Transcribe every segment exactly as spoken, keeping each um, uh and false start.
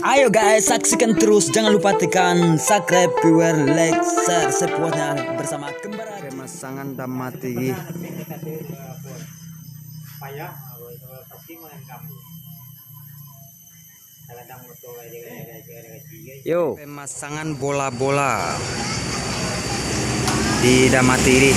Ayo guys, saksikan terus. Jangan lupa tekan subscribe, viewer, like, share sepuasnya bersama Kembar Haji. Pemasangan Damatiri. Yo, pemasangan bola-bola di Damatiri.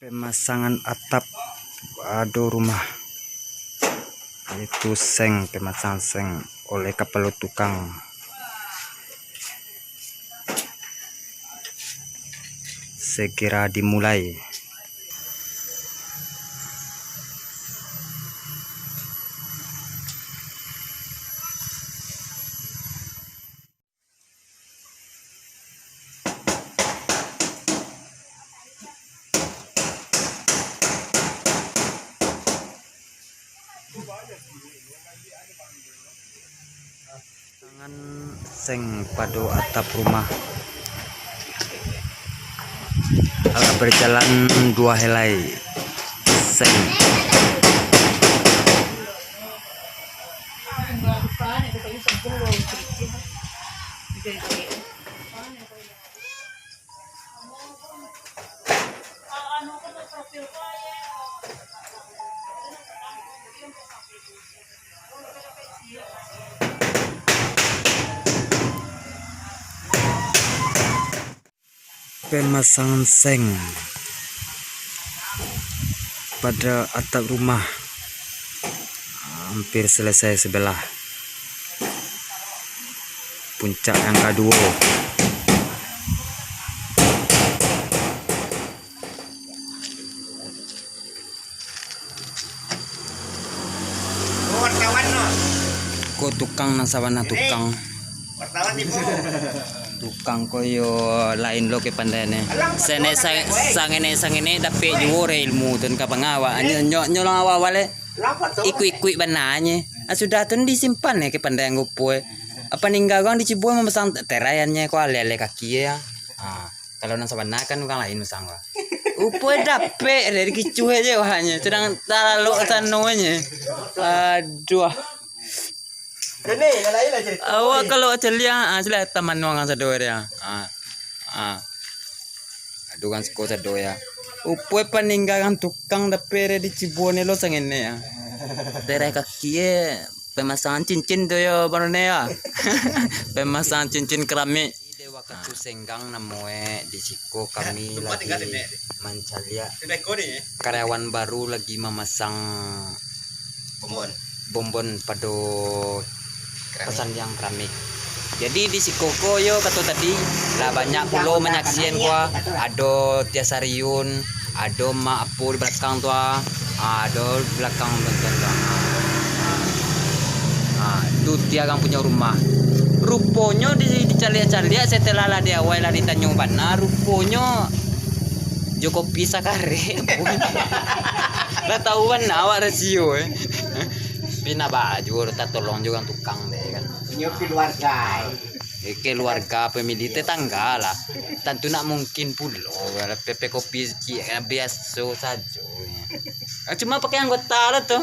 Pemasangan atap ado rumah, yaitu seng, pemasangan seng oleh kapalo tukang. Segera dimulai. Tangan seng pado atap rumah. Alah berjalan dua helai. Seng. Pemasangan seng pada atap rumah hampir selesai sebelah. Puncak yang kaduo. Ko tukang nan sabana tukang. Tukang ko yo lain lo kapandaian e. Sane sa-, sangene-sangene dapek juo re ilmu tu ka pangawak. Nyo, nyo, nyo lah awal-awal e. Ikuik-ikuik bana nye. Ah, sudah tu disimpan e kapandaian ko pulo e. Apa ningga urang dicibua mamasang terai nye ko aleh-aleh kaki e. Ah. Kalau nan sabana kan urang lain masang, Pak. Upo dapek deh, dikicuah aja wahnyo. Sadang talalok sano aja. Aduh. Awak kalau caliak, ah, sila taman urang sado dia. Ah. Ah. Aduh, urang siko sado ya. Upo paninggalan tukang dapek deh dicibua ni lo sangene ya. Terai kaki e Pemasangan cincin tu yo, Bang Rone yo. Pemasangan cincin keramik. Di Wakatu Senggang namoe, di siko kami lagi mancaliak karyawan baru lagi mamasang bombon pado pasandiang keramik. Jadi di siko ko yo kato tadi lah banyak pulo manyaksian ko, ado Tia Sariun, ado Mak Apo di balakang tu ah. Ah, ado di balakang nonton tu ah. Ah, tu Tia urang punyo rumah. Ruponyo di, dicaliak-caliak setelah lah di awal lah ditanyo bana, ruponyo jo kopi sakarek. Lah tau bana awak rasio eh. Tapi nak baju tatolong jo urang tukang deh kan. Inyo keluarga. Eh, keluarga, family, tetangga lah. Tantu nak mungkin pulo, P P kopi ciek, biaso sajo. Ah, cuma pakai anggota lah tu.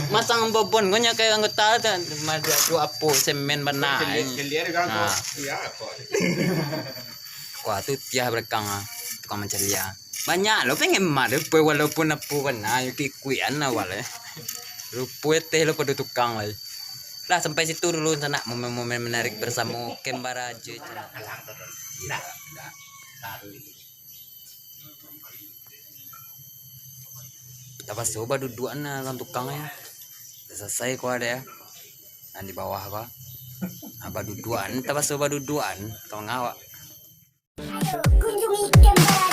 Masang bombon ko nyo kayak anggota lah tu. Cuma duo, duo apo, semen bana. Kelia, kelia urang tu. Nah. Iya, apo? Wah, tu Tia balakang ah, tukang mancaliak. Banyak lo pengemat tu, walaupun apo bana, yo ikuik-ikuikan awak eh. Rupo teh lo pado tukang lai. Lah, sampai situ dulu sanak momen-momen menarik bersamo Kembara J Channel. Tapaso baduduak nah, urang tukang yo. Selesai ko ado yo. Nan di bawah ko. Nah, baduduak, tapaso baduduak, kawan awak. Ayo, kunjungi Kembara